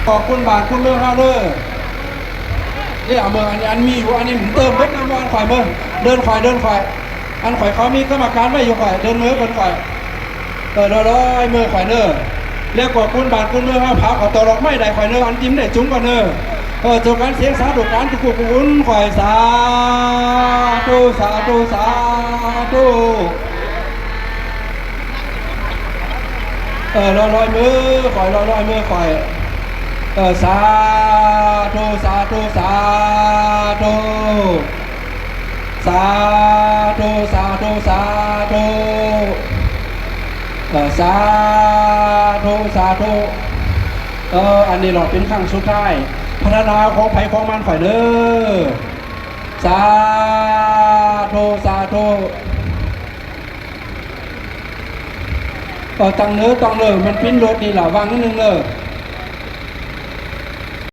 ຂອບຄຸນບ້ານຄຸນເມືອງເຮົາເດີ. ເດ້ເອົາເມືອ ອັນນີ້ ອັນມີຢູ່ ອັນນີ້ເຕີມເບິດນຳ ອັນຂ້ອຍເມືອ ເດີນຂ້ອຍ ເດີນຂ້ອຍ ອັນຂ້ອຍເຂົາມີກຳມະການໄວ້ຢູ່ ຂ້ອຍເດີນເມືອເພິ່ນ ຂ້ອຍ ເອີ ລອຍໆເມືອຂ້ອຍເດີ. ແລ້ວກໍຄຸນບ້ານຄຸນເມືອງເຮົາ ພາເຂົ້າຕອກດອກໄມ້ໄດ້ ຂ້ອຍເດີ ອັນຕິມໄດ້ຈຸງກ່ອນເດີ. ເອີ ເຈົ້າການສຽງສາທຸການທຸກຜູ້ຄຸນ ຂ້ອຍ ສາທຸ ສາທຸ ສາທຸ. ເອີ ລອຍໆມືຂ້ອຍ ລອຍໆມືຂ້ອຍ ເອີ ສາທຸ ສາທຸ ສາທຸ ສາທຸ ສາທຸ ສາທຸ ເອີ ສາທຸ ສາທຸ. ເອີ ອັນນີ້ລະເປັນຄັ້ງສຸດທ້າຍ ພັດທະນາຂອງໃຜຂອງມັນຂ້ອຍເດີ ສາທຸ ສາທຸ. ເອີ ຕັ້ງເນີ ຕັ້ງເນີ ມັນປິ່ນລົດນີ້ລະ ວາງໜຶ່ງເດີ.